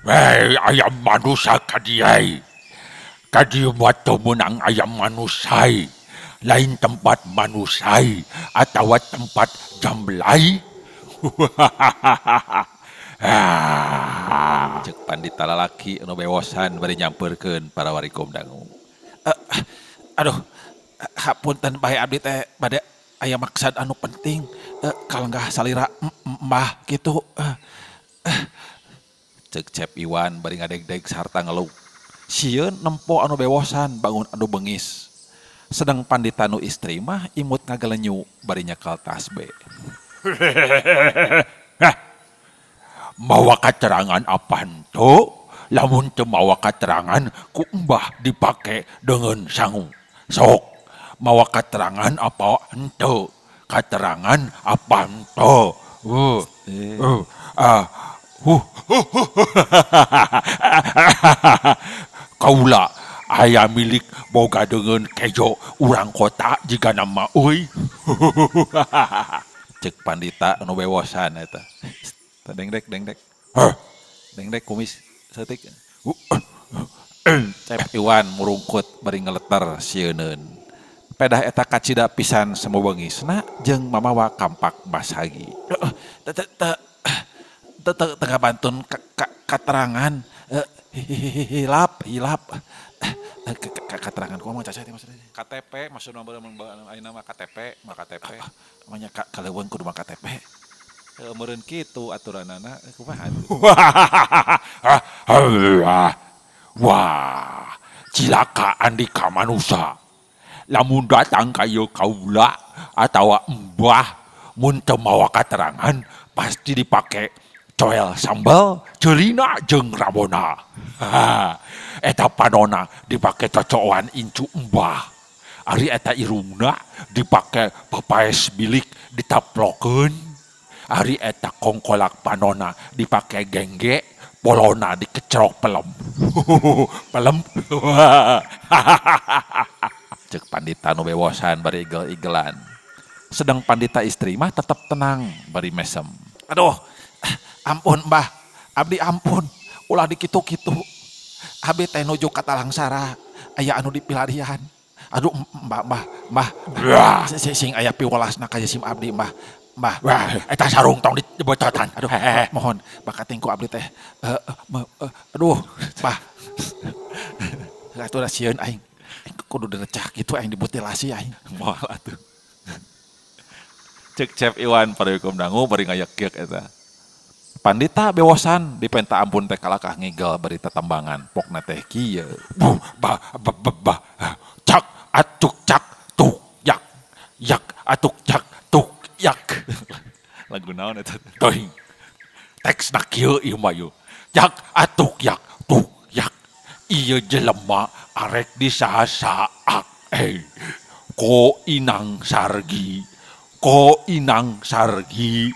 Hei, ayam manusia kadiai. Kadieu mah teu meunang ayam manusia. Lain tempat manusia atawa tempat jamblai. Cek pandita lalaki anu bewosan bari nyamperkeun para warikum dangu. Aduh, hapunten bae abdi teh bade aya maksad anu penting kalenggah salira mbah kitu. Cek Cep Iwan bari ngadegdeg sarta ngeluh. Sieun nempo anu bewosan bangun anu bengis. Sedang pandita nu istri mah imut ngagelenyu bari nyekel tasbe. Mawa katerangan apa henteu? Lamun teu mawa katerangan ku embah dipake dengan sangu. Sok mawa katerangan apa henteu? Katerangan apa henteu? Kaula aya milik boga dengan kejo urang kota jika nama euy. Cek pandita anu bewosan eta. Dengdek dengdek. Dengdek kumis saeutik. Cep Iwan murungkut bari ngeleter sieuneun. Pedah eta kacida pisan semu bengisna jeung mamawa kampak basagi. Tengah bantun katerangan hilap hilap katerangan kumaha caca teh maksudna KTP maksudna ayeuna mah KTP mah KTP manya kaleuweung kudu mah KTP meureun kitu aturanana kumaha. Wah, cilaka andika manusia. Lamun datang ka ieu kaula atawa embah mun teu mawa katerangan pasti dipake coel sambal ceulina jeung rabona. Eta panona dipake cocoan incu embah. Ari eta irungna dipake papaes bilik ditaplokeun. Ari eta kongkolak panona dipake gengge, polona dikecerok pelem. Pelem. Cek pandita nu bewosan bari igel-igelan. Sedang pandita istri mah tetep tenang bari mesem. Aduh, ampun mbah, abdi ampun, ulah dikitu-kitu. Abdi teh nuju ka Talangsara, aya anu dipilarian. Aduh mbah mbah mbah, sing aya piwelasna ka sim abdi mbah. Mbah, eta sarung tong dibocotan. Aduh, mohon bakating ku abdi teh. Aduh, mbah. Atuh da sieun aing. Kudu direcah kitu aing dimutilasi aing. Moal atuh. Cek Cep Iwan pariwukum dangu bari ngayekyek eta. Pandita bewosan dipenta ampun teh kalakah ngigel bari tetembangan pokna teh kieu. Buh ba ba ba ba. Cak atuk cak tuk yak. Yak atuk cak tuk yak. Lagu naon eta? Teuing. Teksna kieu ieu mah ieu. Yak atuk yak tuk yak. Ieu jelema arek disaha-saak. Ko inang sargi. Ko inang sargi.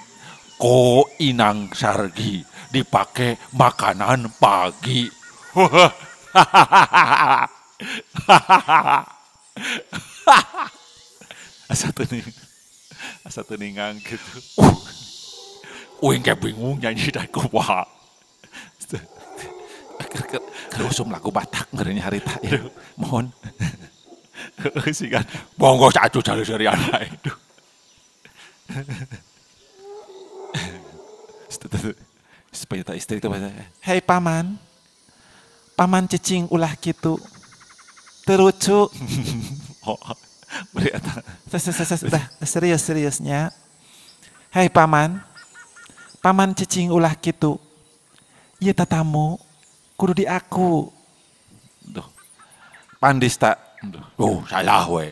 Ko inang sargi dipake makanan pagi. Asa teu ningang gitu. Uing ge bingung nyanyi da kumaha. Keur usum lagu Batak meureun harita ieu. Mohon. Heeh sigan. Monggo atuh cari-carian bae. Supaya istri itu bahasa, hei paman, paman cicing ulah kitu, terucu. Oh, beri eta. Serius seriusnya. Hei paman, paman cicing ulah kitu, ieu tatamu kudu di aku. Duh, pandista. Oh salah we.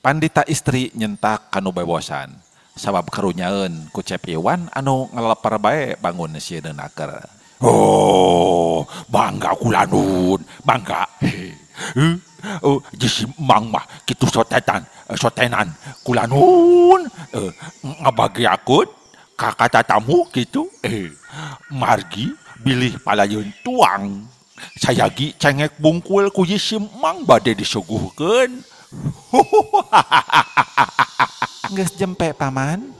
Pandita istri nyentak kanu bewosan. Sabab karunyaeun ku Cep Iwan anu ngaleper bae bangun sieun naker. Oh, bangga kulanun, bangga. Oh, jisi mang mah kitu sotetan, sotenan kulanun ngabagiakeun ka tatamu kitu. Margi bilih palayeun tuang. Sayagi cengek bungkul ku jisi mang bade disuguhkeun. Geus jempe paman.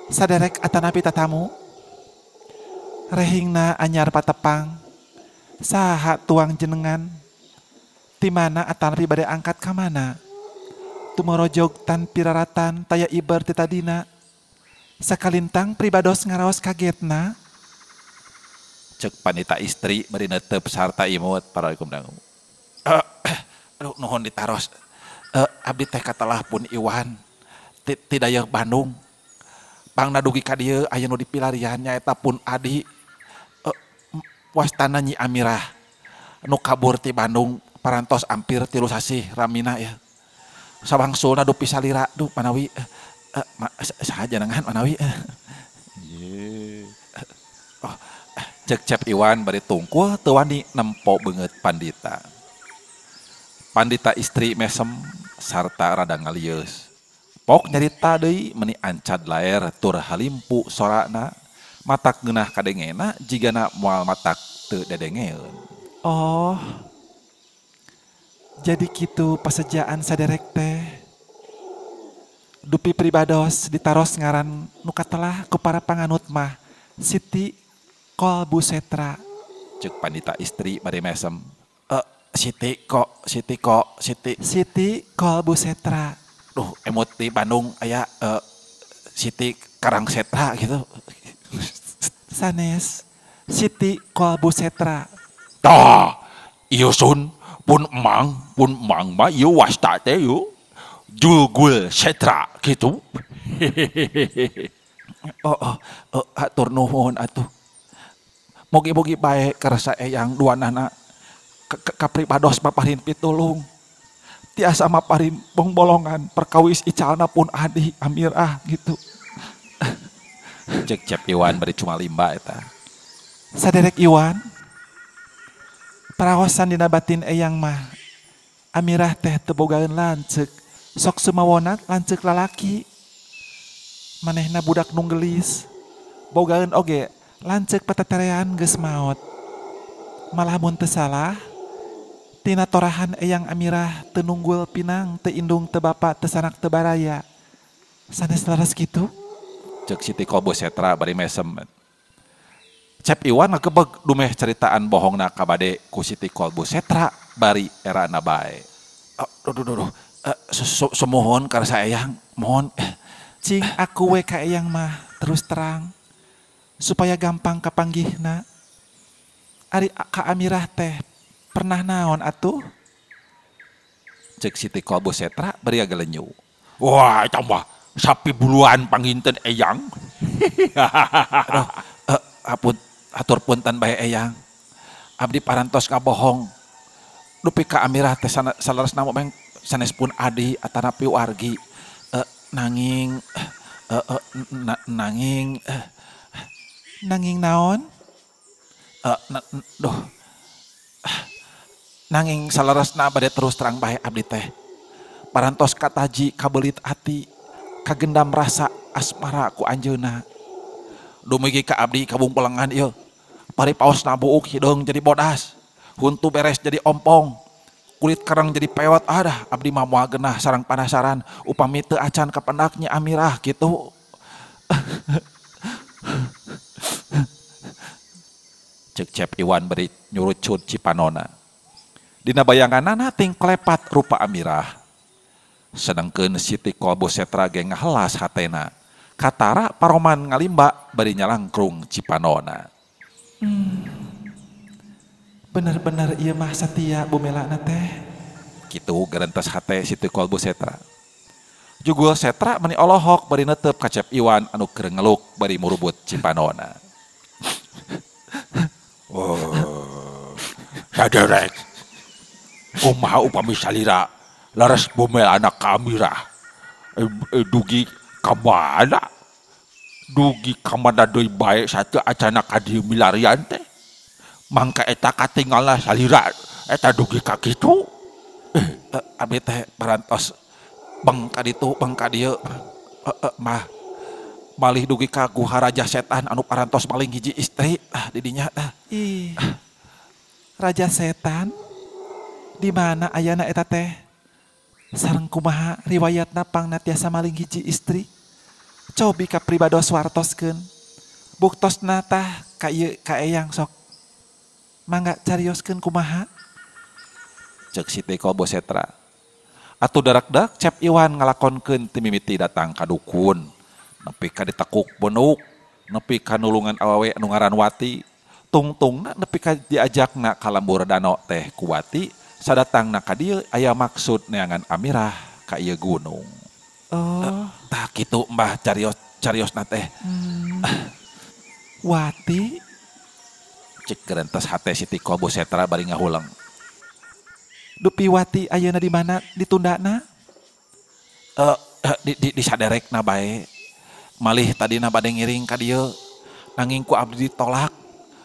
Saderek atanapi tatamu. Rehingna anyar patepang. Saha tuang jenengan. Ti mana atanapi bade angkat ka mana. Tumorojog tan piraratan taya iber ti tadina. Sakalintang pribados ngaraos kagetna. Cek panita istri bari netep sarta imut paralikum dangu. Aduh nuhun ditaros. Abdi teh katelah pun Iwan ti dayeuh Bandung. Pangna dugi ka dieu aya nu dipilarian nyaeta pun adi wastana Nyi Amirah nu kabur ti Bandung parantos ampir 3 sasih ramina ya. Sawangsulna dupi salira duh manawi saha jenengan manawi. Oh, cek Cep Iwan bari tungkul teu wani nempo beungeut pandita. Pandita istri mesem sarta rada ngalieus. Pok nyarita deui meuni ancad laer tur halimpu sorana matak ngeunah kadengena jigana moal matak teu dedengeun. Oh. Jadi kitu pasejaan saderek teh. Dupi pribados ditaros ngaran nu katelah ku para panganut mah Siti Kolbu Setra. Cek pandita istri bari mesem. Siti kok, Siti kok, Siti. Siti Kolbu Setra. Duh, emot di Bandung aya Siti Karang Setra gitu. Sanes, Siti Kolbu Setra. Tah, ieu sun pun emang mah ieu wasta teh ieu. Julgul Setra gitu. Oh, atur nuhun atuh. Mugi-mugi bae karasa eyang duanana. Kapribados maparin pitulung tiasa maparin bongbolongan perkawis icalna pun adi Amirah gitu. Cek Cep Iwan bari cuma limba eta. Saderek Iwan paraosan dina batin eyang mah Amirah teh teu bogaeun lanceuk sok sumawona lanceuk lalaki manehna budak nu geulis bogaeun oge lanceuk pateterean geus maot. Malah mun teu salah tina torahan eyang Amirah teu nunggul pinang teu indung teu bapa teu sanak teu baraya. Sanes leres kitu? Cek Siti Kolbu Setra bari mesem. Cep Iwan ngagebeg dumeh ceritaan bohongna kabade ku Siti Kolbu Setra bari erana bae. Duh. Sumuhun karasa eyang, mohon. Cing aku we ka eyang mah terus terang supaya gampang kapanggihna. Ari ka Amirah teh pernah naon atuh? Cek Siti Kolbu Setra bari galenyu. Wah, eta mah sapi buluan panginten eyang. Aduh, atur punten bae eyang. Abdi parantos ngabohong. Dupi ka Amirah teh saleresna mah sanes pun adi atanapi wargi. Nanging nanging nanging naon? Duh. Nanging saleresna bade terus terang bae abdi teh. Parantos kataji kabelit ati, kagendam rasa asmara ku anjeunna. Dumigi ka abdi kabungpelengan ieu. Pari paosna buuk hideung jadi bodas, huntu beres jadi ompong, kulit kerang jadi pewot. Adah abdi mah moal genah sareng panasaran upami teu acan kapendak Nyi Amirah kitu. Cek Cep Iwan beri nyurucut cipanona. Dina bayanganana ting klepat rupa Amirah. Sedangkeun Siti Kolbu Setra ge ngahelas hatena. Katara paroman ngalimba bari nyalangkrung cipanona. Bener-bener ieu mah satia bumelana teh. Kitu gerentes hate Siti Kolbu Setra. Jugul Setra meni olohok bari netep ka Cep Iwan anu keur ngeluk bari murubut cipanona. Oh, saderek. Kumaha upami salira laras bomel anak ka Amirah. Dugi ka mana? Dugi ka mana deui bae sateu acana ka dieu milarian teh. Mangka eta katingalna salira eta dugi ka kitu. Abdi teh parantos beng ka ditu beng ka dieu. Mah malih dugi ka guha raja setan anu parantos maling hiji istri di dinya tah. Ih. Raja setan? Di mana ayana eta teh? Sareng kumaha riwayatna pangna tiasa maling hiji istri? Cobi ka pribados wartoskeun. Buktosna tah ka ieu ka eyang sok. Mangga carioskeun kumaha? Cek Siti Kolbo Setra. Atuh darak-dak Cep Iwan ngalakonkeun ti mimiti datang ka dukun. Nepi ka ditekuk beunuk, nepi ka nulungan awewe anu ngaran Wati. Tungtungna nepi ka diajakna ka lembur dano teh ku Wati, sadatangna ka dieu aya maksud neangan Amirah ka ieu gunung. Oh, tah kitu Mbah cariosna teh. Wati cek gerentes hate Siti Kolbo Setra bari ngahuleng. Dupi Wati ayeuna di mana ditundana? Di saderekna bae. Malih tadina bade ngiring ka dieu. Nanging ku abdi ditolak.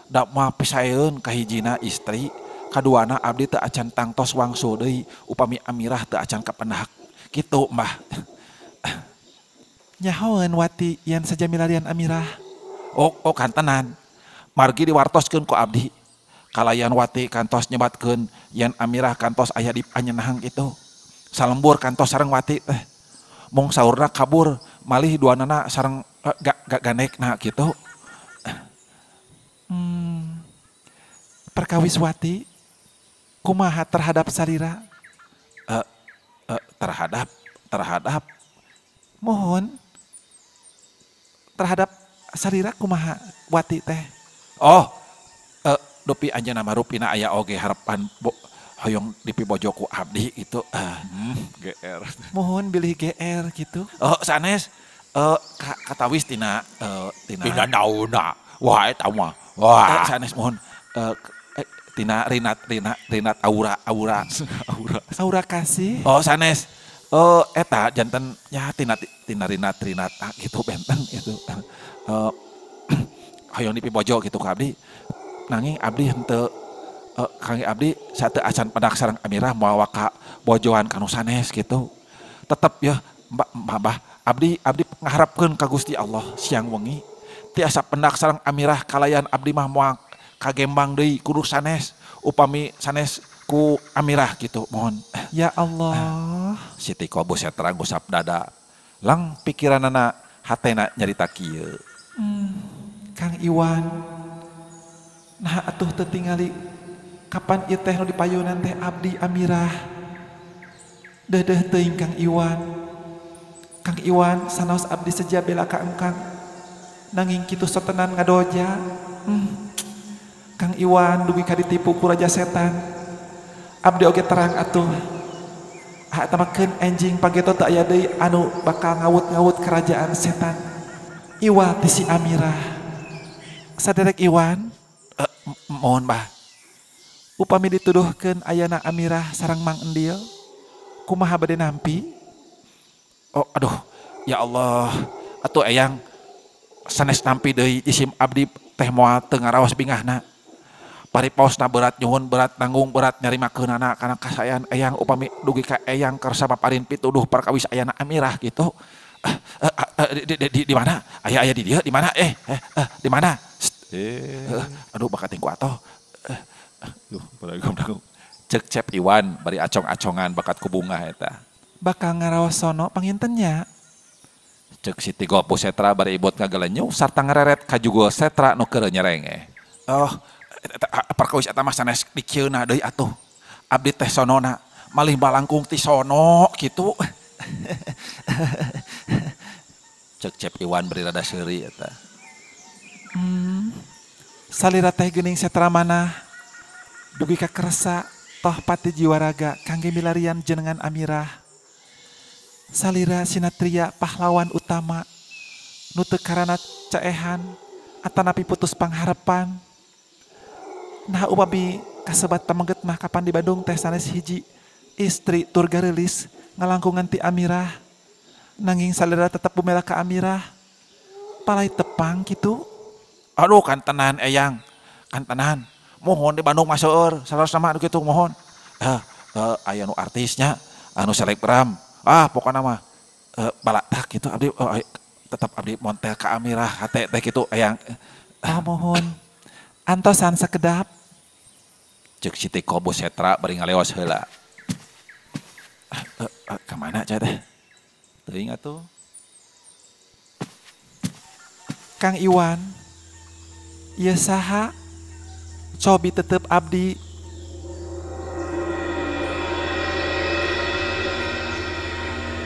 Da moal pisaeun kahijina istri, kaduana abdi teu acan tangtos wangsul deui upami Amirah teu acan kapendak. Kitu Mbah. Nyahoeun Wati yen saja milarian Amirah. Oh, kantenan. Margi diwartoskeun ku abdi. Kalayan Wati kantos nyebatkeun yen Amirah kantos aya di panyenahang kitu. Salembur kantos sareng Wati teh. Mung saurna kabur malih duanana sareng ganekna kitu. Perkawis Wati kumaha terhadap salira? Terhadap mohon terhadap salira kumaha Wati teh? Oh, dupi anjeunna mah rupina aya oge harapan hoyong dipibojo ku abdi gitu. GR. Mohon bilih GR gitu. Oh, sanes katawis tina tina nauna. Wah, eta mah. Wah, sanes mohon tina rinat aura aura aura aura kasih. Oh, sanes. Eta janten ya tina rinat gitu benten gitu. Hoyong dipibojo gitu ku abdi. Nanging abdi henteu kangge abdi sate acan pedak sareng Amirah moal waka bojoan kanu sanes gitu. Tetep ya Mbah abdi ngaharapkeun ka Gusti Allah siang wengi tiasa pendak sareng Amirah kalayan abdi mah moal kagembang deui kudu sanes upami sanes ku Amirah gitu mohon. Ya Allah. Siti Kolbo Setra ngusap dada lang pikiranana hatena nyarita kieu. Kang Iwan nah atuh teu tingali kapan ieu teh nu dipayunan teh abdi Amirah. Deudeuh teuing Kang Iwan. Kang Iwan sanaos abdi seja bela ka engkang. Nanging kitu sotenan ngadoja. Kang Iwan dugi ka ditipu ku raja setan. Abdi oge terang atuh. Ah eta mah keun enjing pageto teu aya deui anu bakal ngawut-ngawut kerajaan setan. Iwa ti si Amirah. Saderek Iwan, mohon Bah. Upami dituduhkeun ayana Amirah sareng Mang Endil, kumaha bade nampi? Oh, aduh, ya Allah, atuh eyang sanes nampi deui jisim abdi teh moal teu ngaraos bingahna. Paripaosna berat nyuhun berat nanggung berat nyarimakeunana kana kasayan eyang upami dugi ka eyang kersa paparin pituduh perkawis ayana Amirah gitu. Di mana? Aya di dieu di mana? Di mana? Aduh bakat ku atoh. Duh, cek Cep Iwan bari acong-acongan bakat ku bunga eta. Bakal ngaraos sono pangintennya. Cek Siti Golpo Setra bari ibot ngagalenyu sarta ngareret ka jugul Setra nu keur nyerenge. Oh, perkawis eta mah sanes dikieuna deui atuh. Abdi teh sonona malih balangkung ti sono kitu. Cek Cep Iwan bari rada seuri eta. Salira teh geuning Setra manah dugi ka kersa toh pati jiwa raga kangge milarian jenengan Amirah. Salira sinatria pahlawan utama nu teu karana caehan atanapi putus pangharepan. Nah upami kasebat pamengget mah kapan di Bandung teh sanes hiji istri tur gareulis ngalangkungan ti Amirah. Nanging salira tetep bumela ka Amirah. Palai tepang kitu. Aduh kantenan eyang, kantenan. Mohon di Bandung mah seueur, saleresna mah kitu mohon. Aya nu artisnya, anu selebgram. Ah pokona mah balatak kitu abdi tetap abdi montel ka Amirah hate teh kitu eyang. Ah mohon. Antosan sakedap. Cek Siti Kolbo Setra bari ngaleos heula. Ka mana cai teh? Teuing atuh. Kang Iwan, ieu saha? Cobi tetep abdi.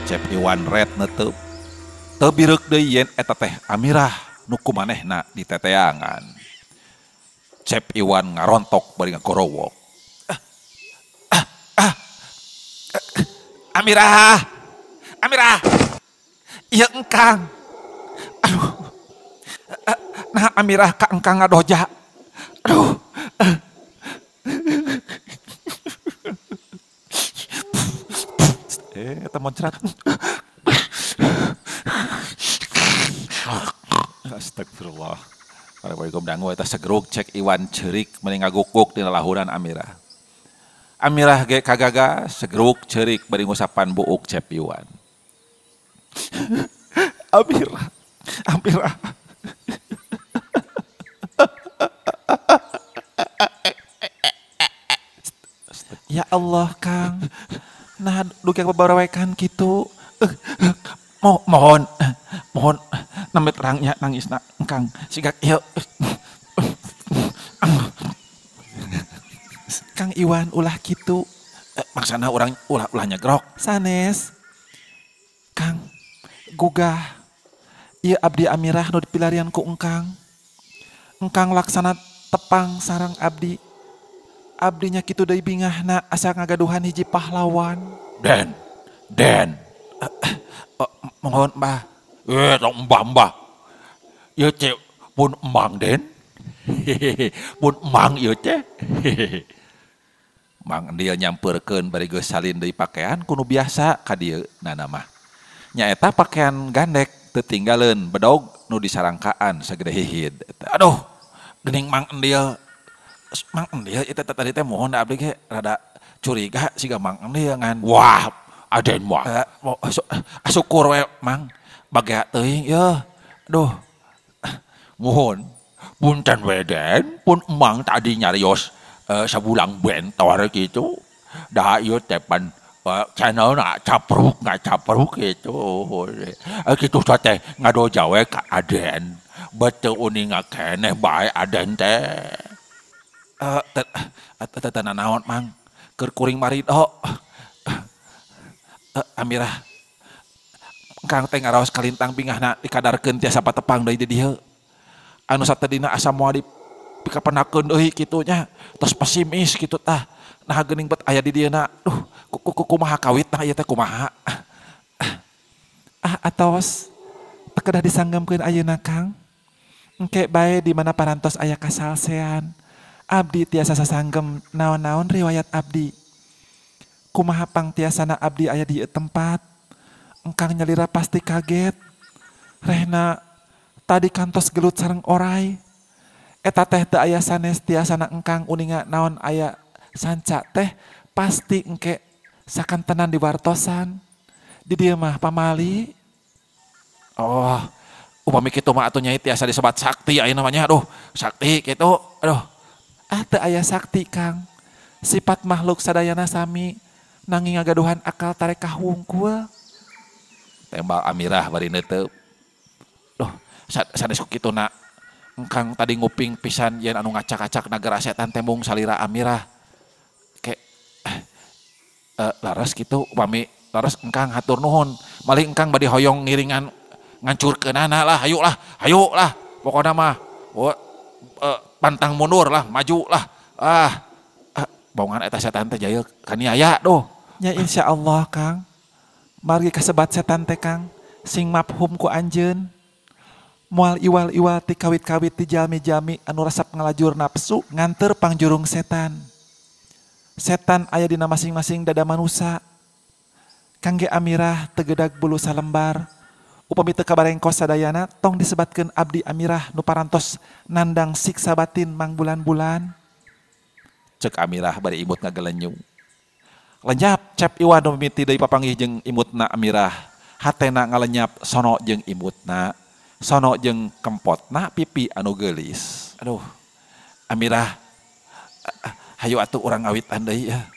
Cep Iwan red netep. Teu bireuk deui yen eta teh Amirah nu kumanehna diteteangan. Cep Iwan ngarontok bari ngagorowok. Amirah. Amirah. Ieu engkang. Aduh. Nah Amirah ka engkang ngadoja. Aduh. Eta moncrat. Astagfirullah. Assalamualaikum dangu eta segeruk cek Iwan ceurik meni ngagukuk dina lahuran Amirah. Amirah ge kagaga segeruk ceurik bari ngusapan buuk Cep Iwan. Amirah. Amirah. Ya Allah Kang. Nah dugi babarawekan kitu. Mohon mohon nembe terangnya nangisna engkang siga ieu. Kang Iwan ulah kitu. Maksana urang ulah nyegrok. Sanes. Kang gugah. Ieu abdi Amirah nu dipilarian ku engkang. Engkang laksana tepang sareng abdi. Abdinya kitu deui bingahna asa ngagaduhan hiji pahlawan. Den. Den. Mohon Mbah. Tong mbah-mbah. Ieu teh pun emang Den. Pun emang ieu teh. Mang Endil nyampeurkeun bari geus salin deui pakaian kuno biasa ka dieu nana mah. Nyaeta pakaian gandek teu tinggaleun bedog nu disarangkaan sagede hihid. Aduh, geuning Mang Endil. Mang Endil eta tadi teh mohon abdi ge rada curiga siga Mang Endil ngan. Wah, aden mah. Syukur we Mang, bagea teuing yeuh. Aduh. Mohon punten we Den, pun emang tadi nyarios sabulang bentor gitu. Dah ieu teh pan channel na capruk ngacapruk gitu. Kitu teh ngadoja we ka Aden. Beuteung uninga keneh bae Aden teh. Teu nanaon Mang, keur kuring marido. Amirah Kang teh ngaraos kalintang bingahna dikadarkeun tiasa patepang deui di dieu. Anu satadina asa moal dipikapenakeun deui kitu nya, tos pesimis kitu tah. Nah geuning bet aya di dieu na. Duh, kumaha kawitna ieu teh kumaha? Ah atos teu kedah disanggemkeun ayeuna Kang. Engke bae di mana parantos aya kasalsean. Abdi tiasa sasanggem naon-naon riwayat abdi. Kumaha pang tiasana abdi aya di tempat. Engkang nyalira pasti kaget. Rehna tadi kantos gelut sareng orai. Eta teh teu aya sanes tiasana engkang uninga naon aya sanca teh pasti engke sakantenan diwartosan. Di dieu mah pamali. Oh, upami kitu mah atuh nyai tiasa disebat sakti ayeuna mah nya. Aduh, sakti kitu. Aduh. Ah teu aya sakti Kang. Sifat makhluk sadayana sami nanging ngagaduhan akal tarekah wungkul. Tembal Amirah bari neuteup. Duh, sanes ku kitu na. Engkang tadi nguping pisan yen anu ngacak-acak nagara setan teh mung salira Amirah. Ke laras kitu upami laras engkang hatur nuhun. Malih engkang bade hoyong ngiringan ngancurkeunana lah, hayu lah, hayu lah. Pokona mah pantang mundur lah, maju lah. Bongan eta setan teh jaya kaniaya duh. Ya insyaallah Kang. Margi kasebat setan teh Kang, sing mafhum ku anjeun. Moal iwal-iwal ti kawit-kawit ti jalmi-jalmi anu resep ngalajur nafsu nganter pangjurung setan. Setan aya dina masing-masing dada manusa. Kangge Amirah tegedag bulu salembar. Upami teu kabarengkos sadayana tong disebatkeun abdi Amirah nu parantos nandang siksa batin mangbulan-bulan. Cek Amirah bari imut ngagelenyung. Lenyap Cep Iwan nu mimiti deui papanggih jeung imutna Amirah. Hatena ngalenyap sono jeung imutna, sono jeung kempotna pipi anu geulis. Aduh, Amirah, hayu atuh urang ngawitan deui ya.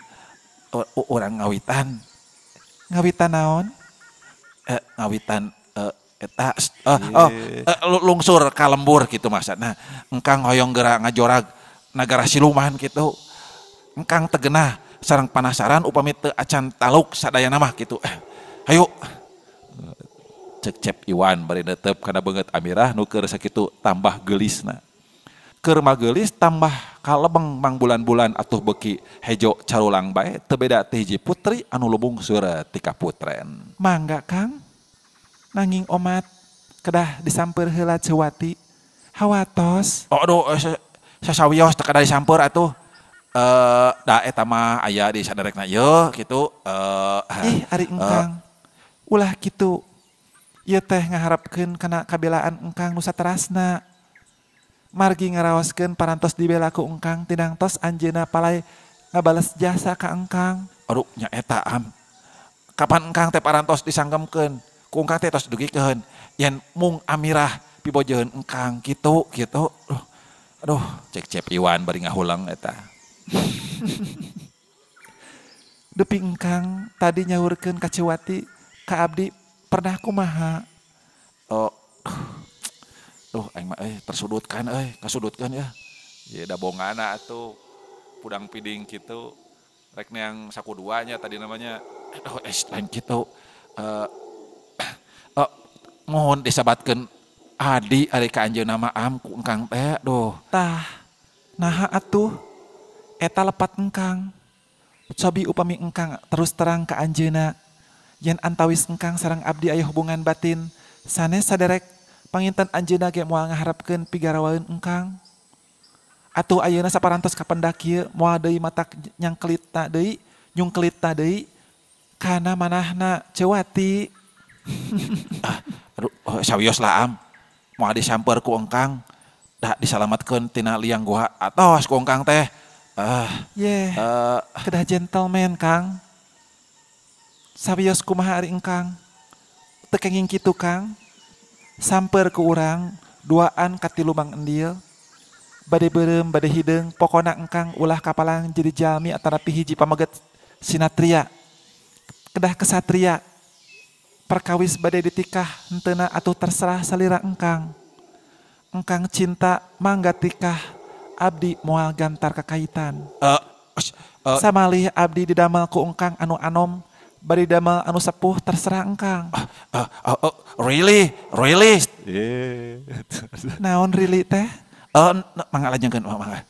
Urang ngawitan. Ngawitan naon? Ngawitan Eta lungsur ka lembur kitu maksudna. Engkang hoyong geura ngajorag nagara siluman kitu. Engkang teu genah sareng panasaran upami teu acan taluk sadayana mah kitu. Hayu. Cek Cep Iwan bari netep kana beungeut Amirah nu keur sakitu tambah geulisna. Keur mageulis tambah kalebeng mang bulan-bulan atuh beuki hejo carulang bae teu beda ti hiji putri anu lubungseur ti kaputren. Mangga Kang. Nanging omat kedah disamper heula Cewati. Hawatos. Oh aduh sasawios teu kedah disamper atuh. Da eta mah aya di saderekna ieu kitu. Ih ari engkang. Ulah kitu. Ieu teh ngaharapkeun kana kabelaan engkang nu saterasna. Margi ngaraoskeun parantos dibela ku engkang tinang tos anjeunna palai ngabales jasa ka engkang. Aduh nya eta am. Kapan engkang teh parantos disanggemkeun? Ku engkang teh tos dugikeun yen mung Amirah pibojeun engkang kitu kitu. Aduh, cek Cep Iwan bari ngahulang eta. Depi engkang tadi nyaurkeun ka Cewati ka abdi pernah kumaha? Oh. Duh, aing mah tersudutkan kasudutkan ya. Ya da bongana atuh. Pudang piding kitu. Rek neang saku duanya tadi namanya. Aduh, lain kitu. Mohon disabatkeun adi ari ka anjeunna mah am ku engkang teh duh. Tah, naha atuh eta lepat engkang. Cobi upami engkang terus terang ka anjeunna. Yen antawis engkang sareng abdi aya hubungan batin, sanes saderek panginten anjeunna ge moal ngaharepkeun pigarawaeun engkang. Atuh ayeuna saparantos kapendak kieu moal deui matak nyangkelitna deui, nyungkelitna deui kana manahna Cewati. Aduh, sawios lah am. Moal disamper ku engkang, da disalamatkeun tina liang goa atos ku engkang teh. Kedah gentleman Kang. Sawios kumaha ari engkang? Teu kenging kitu Kang. Samper ke urang duaan katilu Mang Endil. Bade beureum bade hideung pokona engkang ulah kapalang jadi jalmi atanapi hiji pameget sinatria. Kedah kesatria. Perkawis bade ditikah henteuna atuh terserah salira engkang. Engkang cinta mangga tikah abdi moal gantar kakaitan. Samalih abdi didamel ku engkang anu anom bade damel anu sepuh terserah engkang. Really? Naon really teh? Mangga lanjutkeun mangga.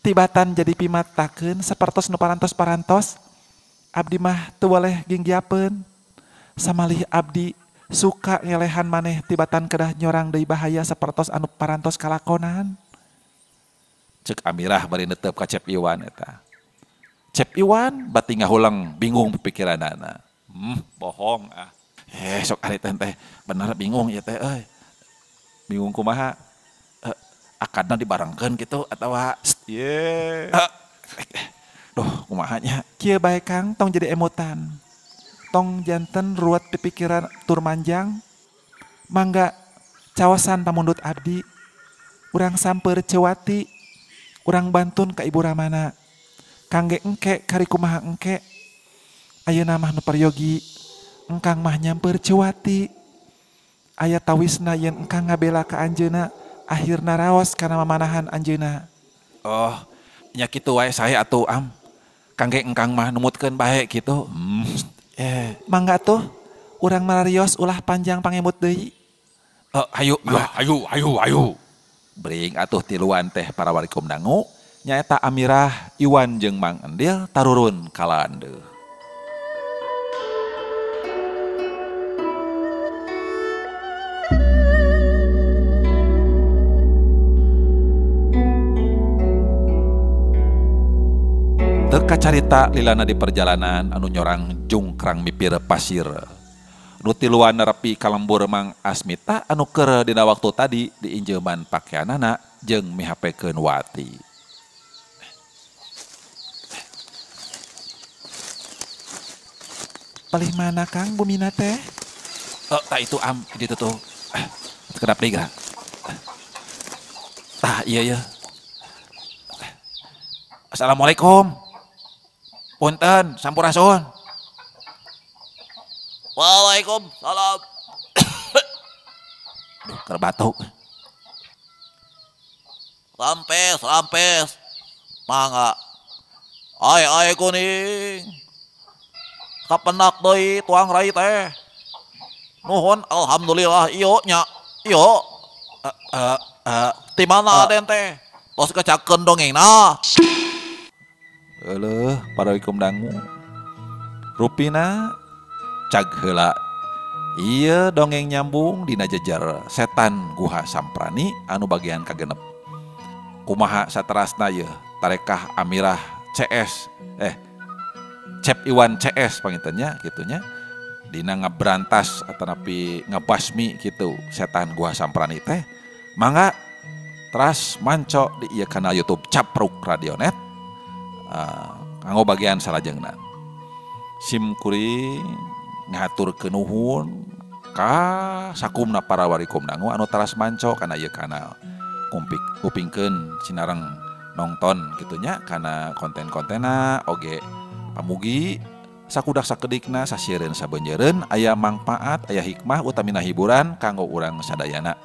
Tibatan jadi pimatakeun sapertos nu parantos-parantos abdi mah teu boleh ginggiapeun. Samalih abdi suka ngelehan maneh tibatan kedah nyorang deui bahaya sapertos anu parantos kalakonan. Cek Amirah bari netep ka Cep Iwan eta. Cep Iwan bati ngahulang bingung pikiranana. Bohong ah. Sok ari teh bener bingung ieu teh euy. Bingung kumaha? Akadna dibarengkeun kitu atawa ye. Duh kumaha nya. Kieu bae Kang tong jadi emutan. Tong janten ruwet pipikiran tur manjang. Mangga cawasan pamundut abdi. Urang samper Cewati, urang bantun ka Ibu Ramana. Kangge engke kari kumaha engke. Ayeuna mah nu peryogi, engkang mah nyamper Cewati. Aya tawisna yen engkang ngabela ka anjeunna, akhirna raos kana mamanahan anjeunna. Oh, nya kitu wae sae atuh am. Kangge engkang mah numutkeun bae kitu. Mangga tuh urang mararios ulah panjang pangemut deui. Hayu, hayu, hayu, hayu. Bring atuh tiluan teh para warikum dangu nyaeta Amirah, Iwan jeung Mang Endil tarurun kalandeuh. Teu kacarita lilana di perjalanan anu nyorang jungkrang mipir pasir. Nu tiluan nerepi ka lembur Mang Asmita anu keur dina waktu tadi diinjeuman pakeanana jeung mihapekeun Wati. Palih mana Kang bumina teh? Tah itu am di ditu tuh. Sekedap deui geura. Tah iya ieu. Assalamualaikum. Punten, sampurasun. Waalaikumsalam. Keur batuk. Rampes, rampes. Mangga. Ai ai kuning. Kapenak deui tuang rai teh. Nuhun alhamdulillah iyo nya. Iyo. Ti mana aden teh? Tos kecakeun dongengna. Euleuh para wikum dangu. Rupina cag heula. Ieu dongeng nyambung dina jejer setan Guha Samprani anu bagian kagenep. Kumaha saterasna yeuh tarekah Amirah CS Cep Iwan CS pangintennya gitunya dina ngaberantas atanapi ngabasmi gitu setan Guha Samprani teh. Mangga teras manco di ieu kanal YouTube Capruk Radionet kanggo bagian salajengna. Sim kuring ngahaturkeun nuhun ka sakumna para warikum dangu anu teras manco kana ieu kanal. Kupingkeun sinareng nongton gitunya kana konten-kontena oge pamugi sakudak sakedikna sasiereun sabeunjeureun aya mangpaat aya hikmah utamina hiburan kanggo urang sadayana.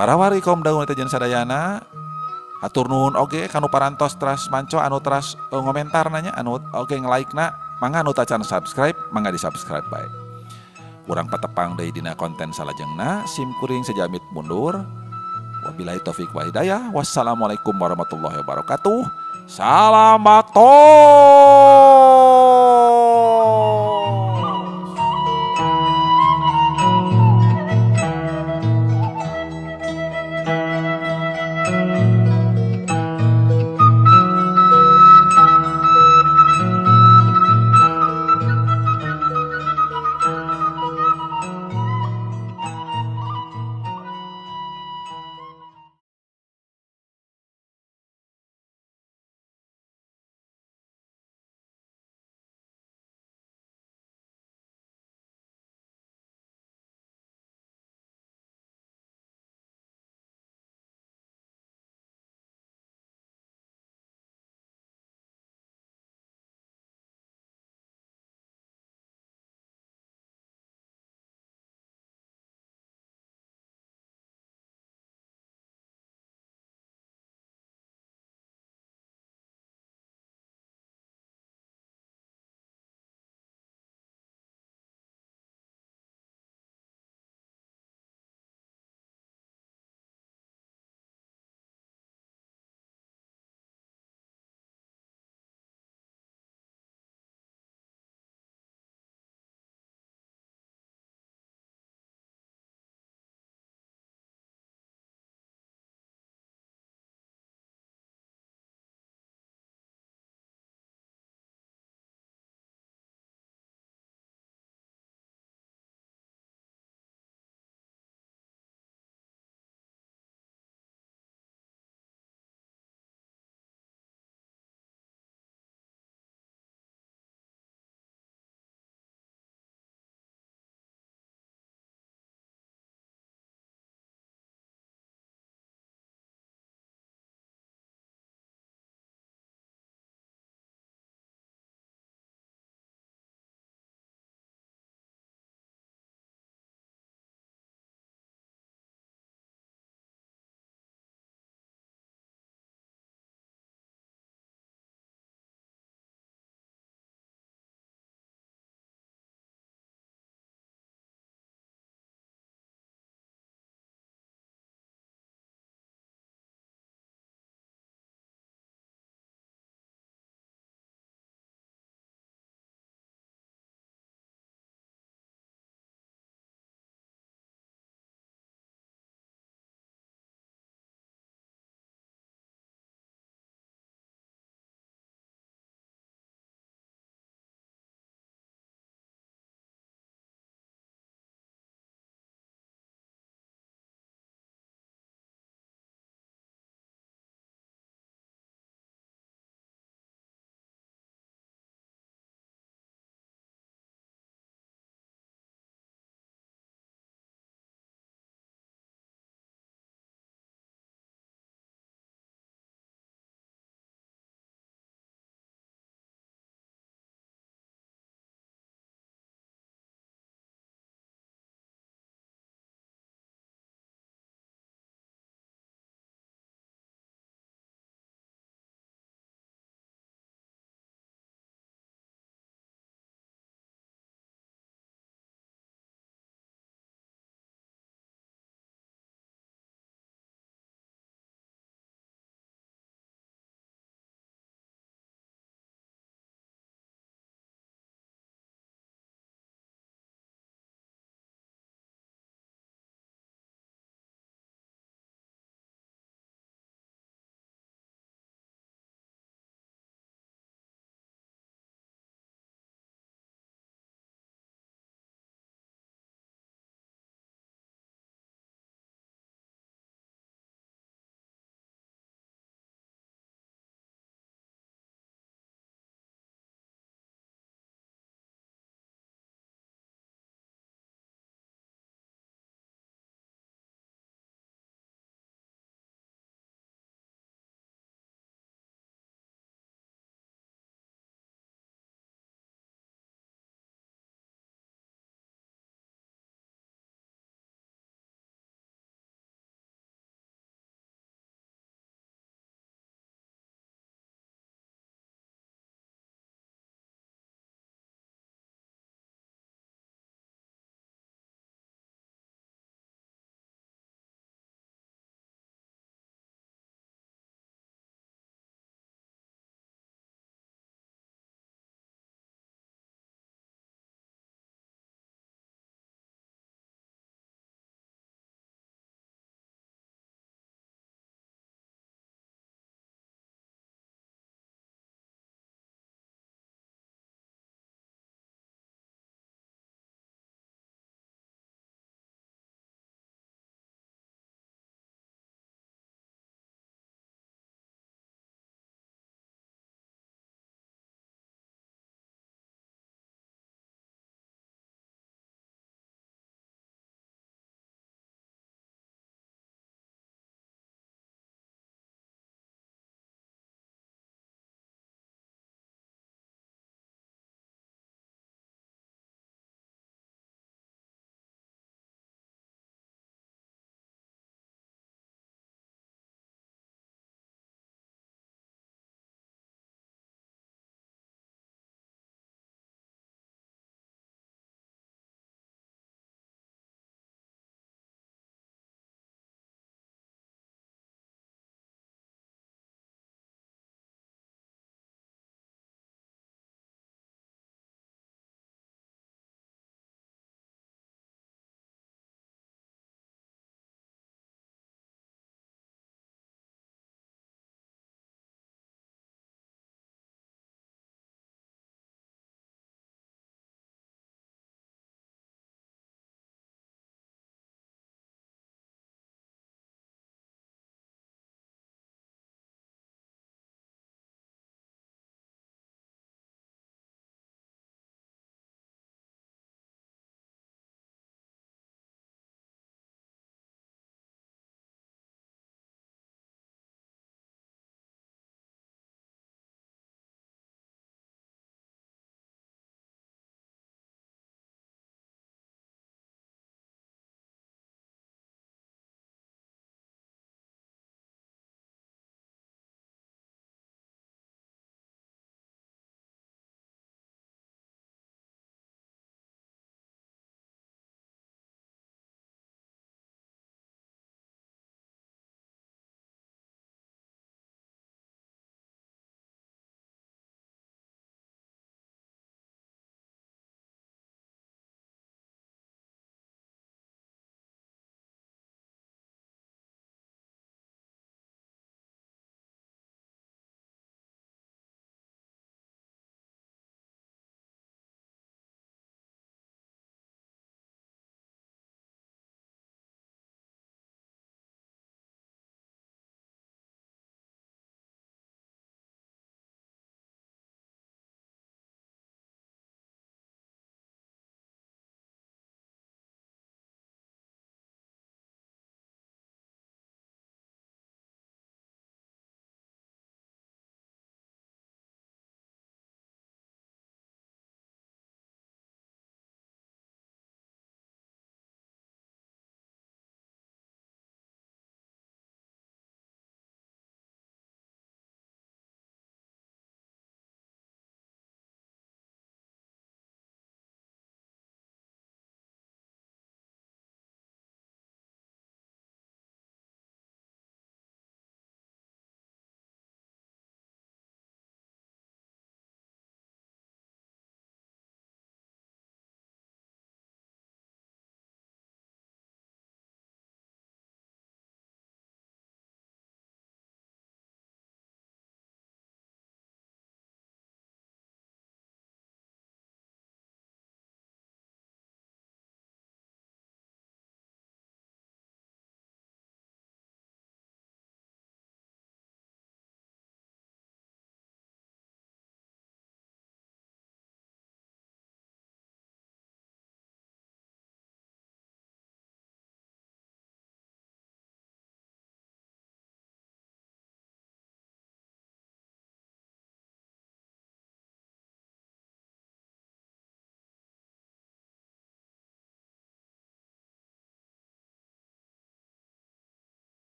Para warikom dangu netizen sadayana hatur nuhun oge kanu parantos teras manco anu teras ngomentar nanya anu oge nge-like-na mangga anu tacan subscribe mangga di-subscribe bae. Urang patepang deui dina konten salajengna sim kuring sejamit mundur. Wabillahi taufik wal hidayah. Wassalamualaikum warahmatullahi wabarakatuh. Salam batok.